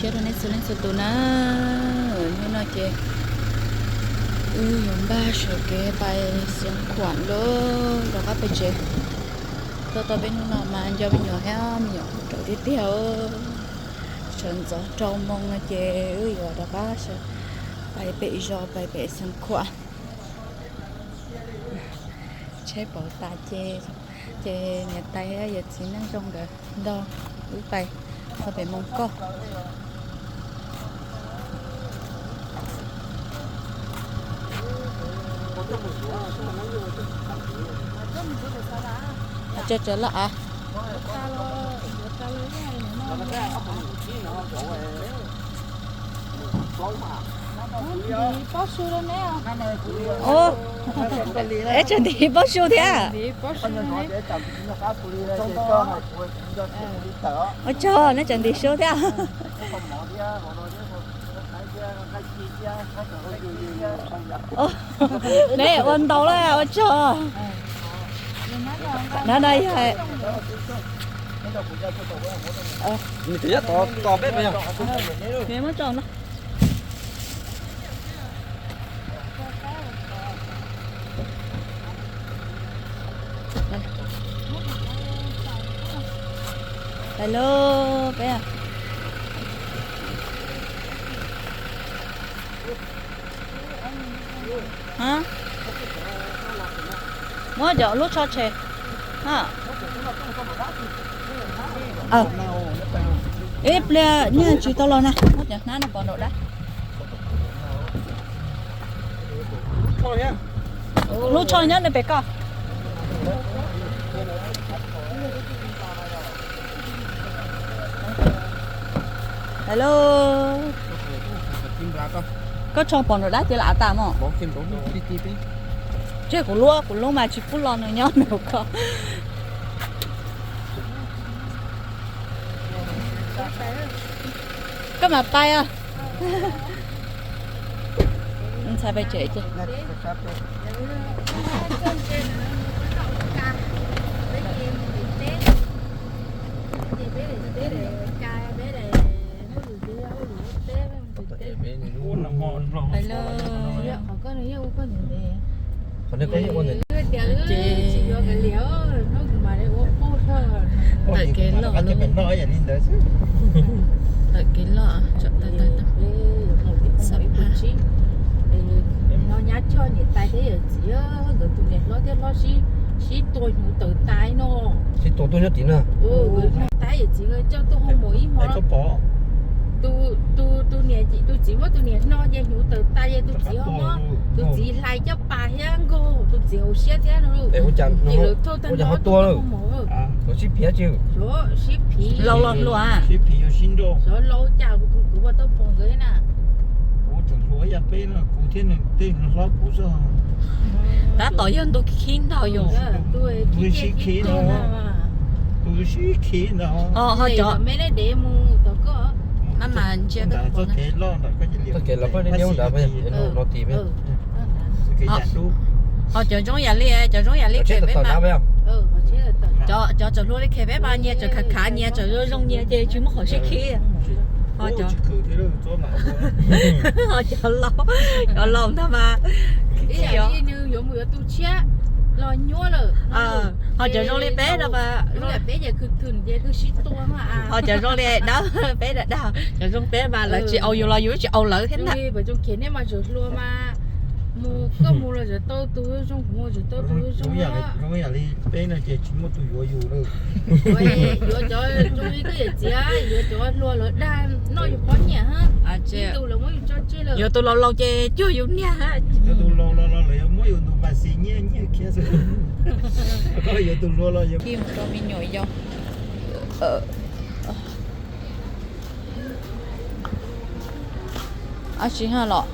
Rau nej txhua leej txhua tus na, hnub no ces wb yuav npaj sawv kev pais Xeev Khuam lawm, rov qab pem tsev. Tuaj tau peb hnub no mas nco me nyuam thiab me nyuam raum tiag tiag. Sawv ntxov rau moo no ces wb yuav rov qab pais pem zos pais pem Xeev Khuam. Tsheb pauv tas ces, ces niam tais yawm txiv Neej Zoo nkawd nrog wb pais txog pem Moos Koj. Tsev tsev lawm av. Eb, tseem ntim pob su thiab. Ua tsaug, neb tseem ntim su thiab. Neb ua ntau lawm, ua tsaug. No no yog, muab tso no. Hello, peb. Muab cov lub tsho tshem. Ib pliag nyiaj tsis tau los na, muab cov hnab no pov nraum dab. Lub tsho nyob nws pem koj. Hello. Koj tsho pov nraum dab ces lam tas mog. Tseg kuv lub, kuv lub mas tsis pub los nws nyob nws koj. Koj mam pais os. Ntxhais pais tsev ces. Tawm kev loj, tawm kev loj, tawm tawm tawm. Xab phaj. No nyab choj niam tais thiab yawm txiv, nkawd tus niam hlob thiab hlob sib tua hnyuv tawm tas no. Sib tua tuaj nyob tim no. Tais yawm txiv coj tuaj hoo mus ib hmo. Tus, tus niam, tus txiv muab tus niam hno ces hnyuv tawm tas ces tus txiv ho muab tus txiv hlais coj pas thiab nkaug tus txiv hauv siab thiab no. Ces lawv thauj tag nrho tuaj hoo mus. Sib phiv, sib phiv. Laus los hluas. Sib phiv, sib nrauj. Xyov laus cas kuv ua tau pom nkawd na. Kuv tseem hluas ib yam peb no, kuv thiab nws tej hlob kuv xwb. Tab tom yog ntu khib ntau yus. Tus sib khib ntau. Tus sib khib ntau. Ho cov me dev mus tom koj. Maj mam ntsia txoj kev los koj li no tim. Ho cov zoo yam li, cov zoo yam li pem peb mas. Cov txawm hluas li peb mas nyias txawm khav khav nyias txawm zoo zoo nyias ces tsis muaj qhov sib khib. Ho cov laus, cov laus ntag mas. Ho cov zoo li peb no mas. Ho cov zoo li dawb, peb dawb, cov zoo peb mas lawv tsis au yus los yus tsis au lawv thiab ntag. Mus koj mus los tau tus zoo, kuv mus tau tus zoo. Zoo yam li peb no ces tsis muaj tus yuav yus lawm. Yuav cov zoo li koj yawm txiv, yuav cov hluas lawv dag noj yus pob nyiaj hab. Ib tug lawv muab yus tso tseg lawm. Yuav tus laus laus ces cuag yus niag hab. Yuav tus laus laus los lawv yuav muab yus tus pas xis nyiaj nyiaj khiav xwb. Koj yuav tus hluas los yuav. Kib mus rau me nyuam yau. Ab tsi ha los,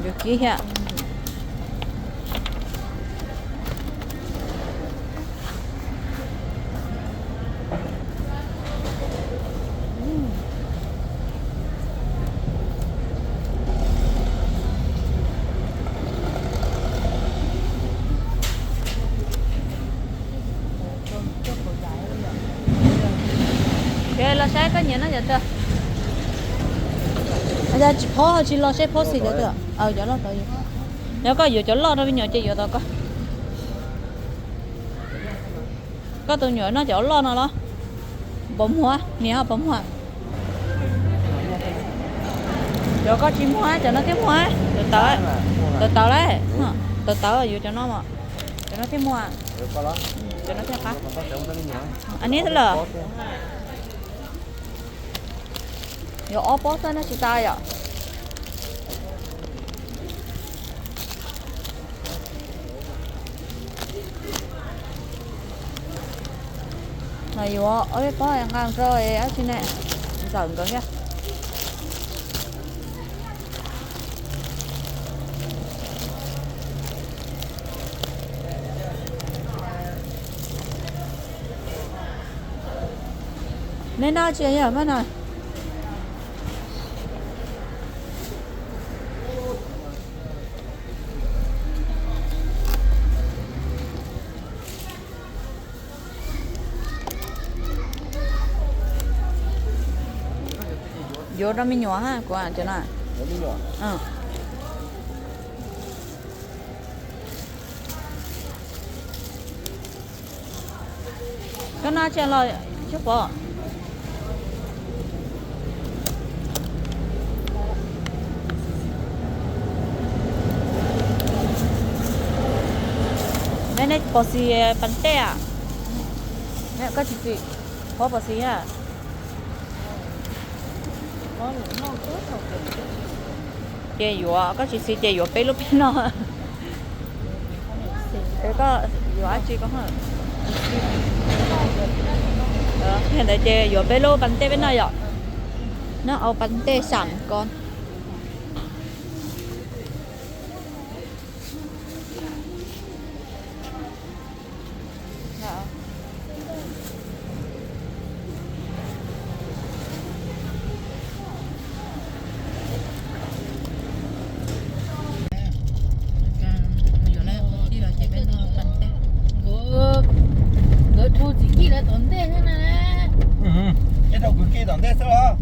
yuav kib thiab. Los saib koj No yog twg? Tsis phob tsis los seb phob xis cov twg. Cov loj tod. Yog koj yuav cov loj rau me nyuam ces yuav tod koj. Koj tus nyuam noj cov loj no los? Puas muag, niam ho puas muag? Cov koj tsis muag, cov no thiaj muag. Tawv tawv, tawv tawv lauj, tawv tawv yuav cov no, cov no thiaj muag. Cov no thiaj qab. Neb lawm. Yuav ob pob xwb no tsis tas yom? Mas yuav ob peb pob nqa rau dab tsi ne, ntxawm nkawd thiab. Neb noj tsis yog maj no. Yuav rau me nyuam ha, kuv cov no. Koj noj tsis los Tsuj Pov? Neb, neb pos xis pas ntej a? Koj tsis xis, phob pos xis a? Ces yuav, koj tsis xis ces yuav peb lub peb noj. Koj yuav dab tsi koj? Yog ntawd ces yuav peb lub pas ntej peb noj yom. Noj au pas ntej xam ko. Nkawd rau txiv kij lawv tom ntej xwb na. Ces rau kwv kij tom ntej xwb los?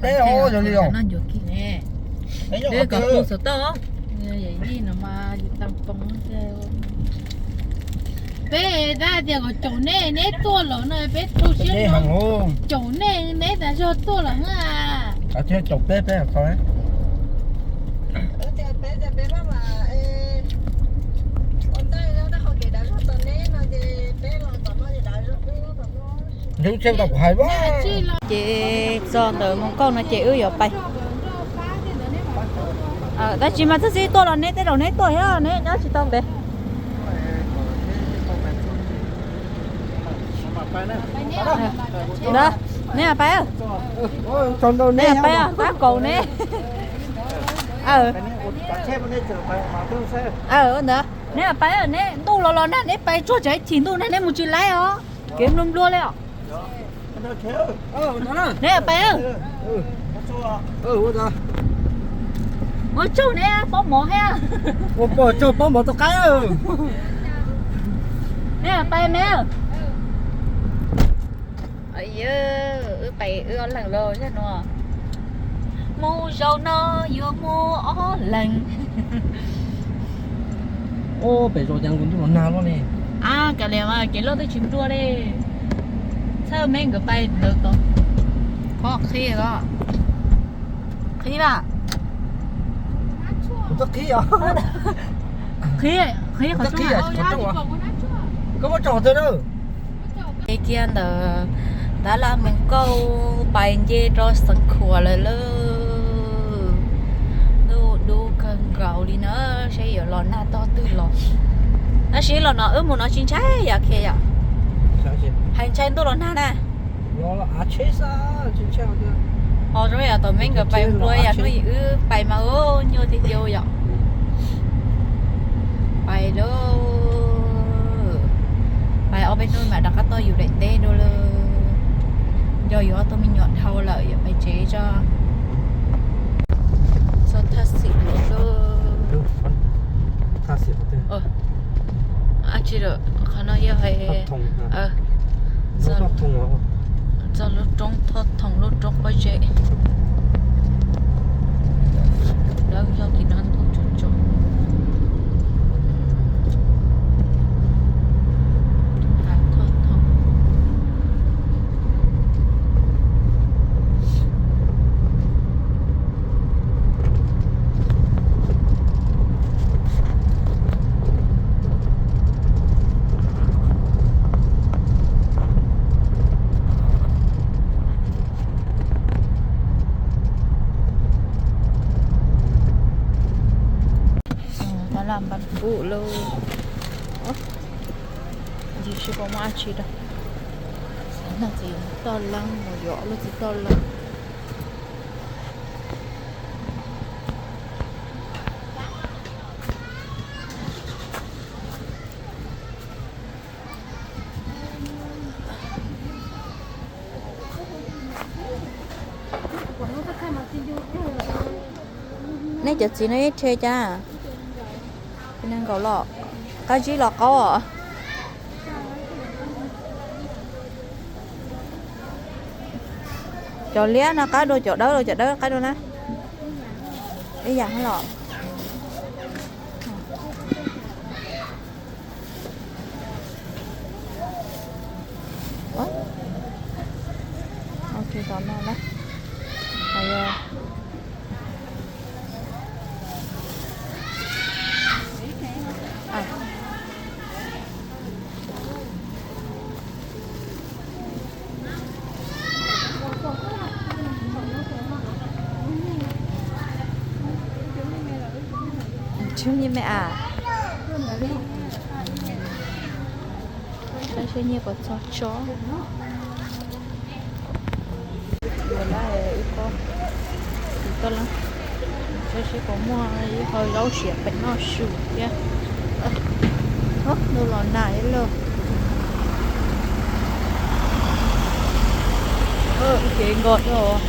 Peb os, yog li os. Kom hu xov tooj. Peb tab tias kom caum nej, neb tuaj los no peb rau siab caum nej, neb tas zog tuaj los na. Caum peb, peb Neb tsis tau kuv hais. Ces txog ntawm Moos Kauj no ces wb yuav pais. Tab sis mas txog txij tuaj los neb tej zaum neb tuaj thiab, neb nyob tsis tau ntev. Ntawd, neb pais, neb pais, tab kaum neb. Ntawd, neb pais, neb ntuj los los nag neb pais tsuag tseem chim ntuj nag neb mus tsis laib os. Kev nplua nplua li os. Neb pais, ua tsaug neb pob mov thiab. Ua pob tsaug pob mov tau qaib. Neb pais me. Wb pais wb ob leeg los zaj no. Mus zaum no yuav mus ob leeg. Pem zos cas ntuj los nag loj li. Kav liam mas kev loj twb tsis nplua li. Txhawj me nkawd pais ntawd tod. Qhov qhib os. Qhib na. Kuv txhob qhib os. Qhib, qhib qhov txhob qhib. Koj muab tso qhov twg na. Kiag ntawm tab laj Moos Kauj pais nce rau Xeev Khuam lawm lauj. Ntuj dub kawg nkaus li na, seb yuav los nag tog twg los. Tab sis los no wb mus no tsis ntshai yom, Khiav yom. Hais ntshai ntuj los nag na. Ho zoo yam tom me nkawd pais nplua yam hnub yim wb pais mas nyuaj tiag tiag yom. Pais lauj, pais ob peb hnub mam rov qab tuaj yus daim teb dua lawm. Nco yuav tau me nyuam dhau lawm yuav pais tsev tso. Txog thaj xim lawm lauj. Ab tsi lawm, qhov no yog hais, Txog lub roob Thoj Thoom, lub roob pob zeb. Dawb yog tim no ntug tsuag tsuag. Thoj Thoom. Tab laj npab pub lauj. Ntsis seb puas muaj dab tsi rau. Xav nrog txiv toj leeb, mus yuav lub txiv toj leeb. Nej cov txiv no ib rhe cas? Nees nkaum los, qab zib los qaub os. Cov liab no qab dua cov dawb los, cov dawb qab dua na? Ib yam los. Ua, ua ke tom no na. Hais yog Tsis nyiaj me as. Saib seb nyiaj puas txog tso. Yuav lawm ib pob txiv toj leeb, saib seb puas muaj ib qho zaub siav pem noj su thiab. Ntuj los nag ib lawm. Kev nkaus thiab os.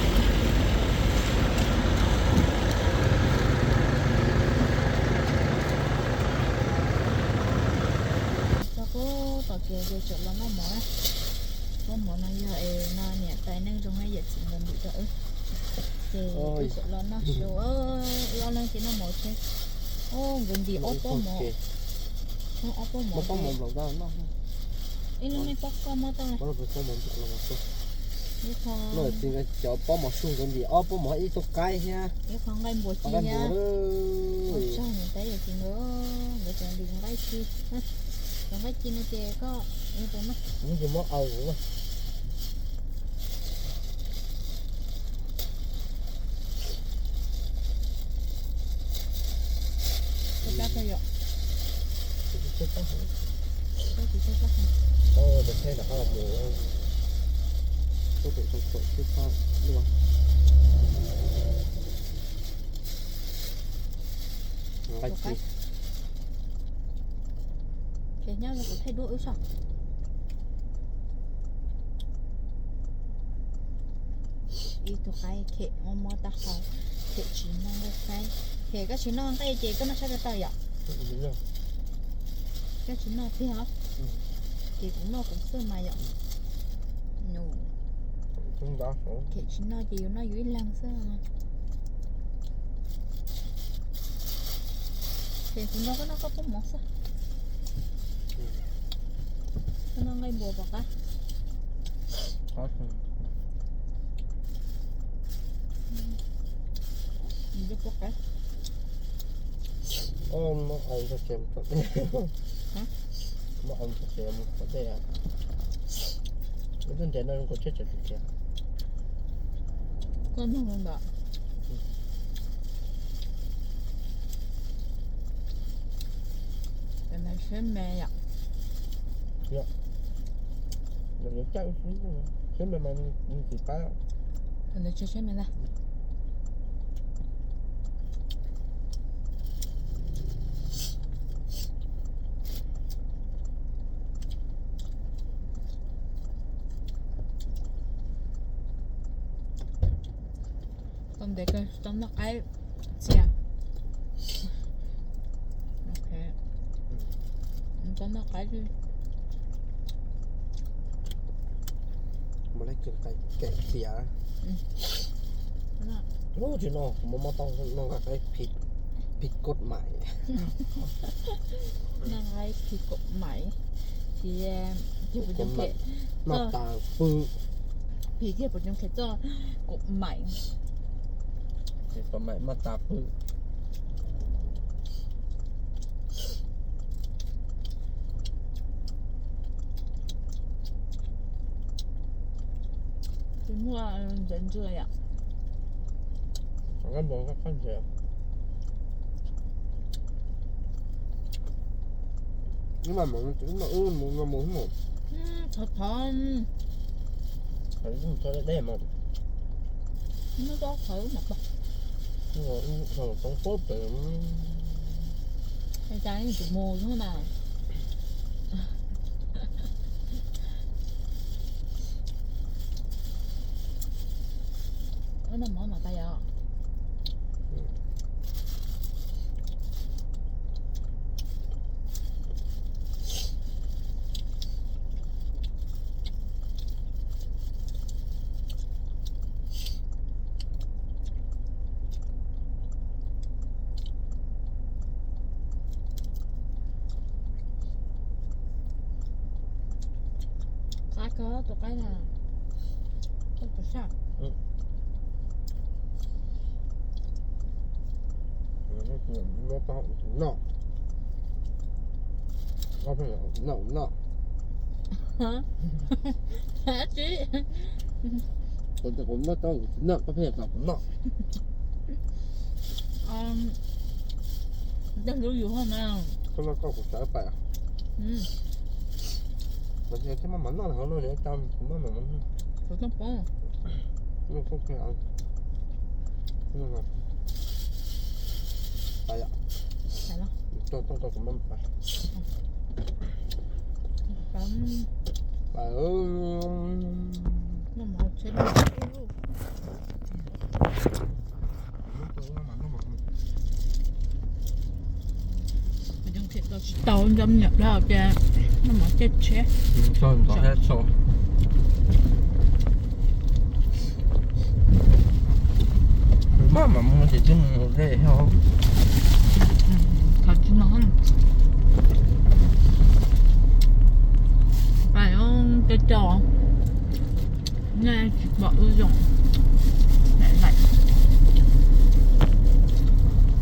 Txog pem tom kev ces tseem los noj mov na. Pob mov no yog es no niam tais neej zoo na, yawm txiv nkawd ntim rau wb, ces wb tseem los noj su. Wb ob leeg ces noj mov tsheb. Nkawd ntim ob pob mov. Ob pob mov, ib lub me pob koj muab tau. Cov pob mov su nkawd ntim ob pob mov ib tug qaib thiab ib qho nqaij npua ci thiab. Ua tsaug niam tais yawm txiv nkawd, nkawd cov ntim nqaij ci. Cov nqaij ci no ces koj ua tus mas. Muab aws. Ua dab koj yom. Tab sis tsis tau tab heev. Tab sis tau tab heev. Tab sis tau tab heev. Ces nyob zoo kuv thaij duab wb saib. Ib tug qaib khem mob mob taub hau, khem tsis noj nqaij qaib. Khem koj tsis noj nqaij ces koj noj sab ko taw yom? Koj tsis noj tiag os? Ces kuv noj kuv xwb mas yom. Khem tsis noj ces yus noj yus ib leeg xwb. Ces kuv nrog koj noj koj pob mov xwb. Koj noj nqaij npua pom qab. Koj nug ntawd. Siab me yom. Siab me mas nws tsis qab. Ntawd tsis siab me ntag. Tau ntev kawg tsis tau noj qaib txias. Ok. Tau noj qaib. Kem xiav. Ub, tsis no, kuv muab mob taub no nqa qaib phiv kod mais. Nqa qaib phiv kod mais, phiv, phiv, maj tas pw. Phiv kiag puas coob khev txoj kod mais. Phiv kod mais maj tas pw. Tsis muaj ntsev ntsw yom. Ib mam mus, ib mam mus, mus mus mus. Thov thov. Thov deb deb mas. Muab tau thov mas. Toob pab pem. Cas yeej tsis mus xwb na. Ua noj mov mas pais yom. Qab kawg tus qaib na, koj puas saj? Noj, noj, noj. Tsis, kuv muab tau kuv tsis noj, koj pheej kom kuv noj. Tej hlub yus hos mas. Koj noj koj kuv sawv pais. Mas thiaj maj mam noj hauv no, kuv maj mam noj. Kuv tau poob. Noj koj kiag. Pais yom. Tau tau tau kuv maj mam pais. Pais. Noj mov tsheb. Tsis tau nco me nyuam plaub ces noj mov caij tsheb. Maj mam mus ces twb mus deb. Thov tsis no. Pais cov cov nej tsis pom wb zoo.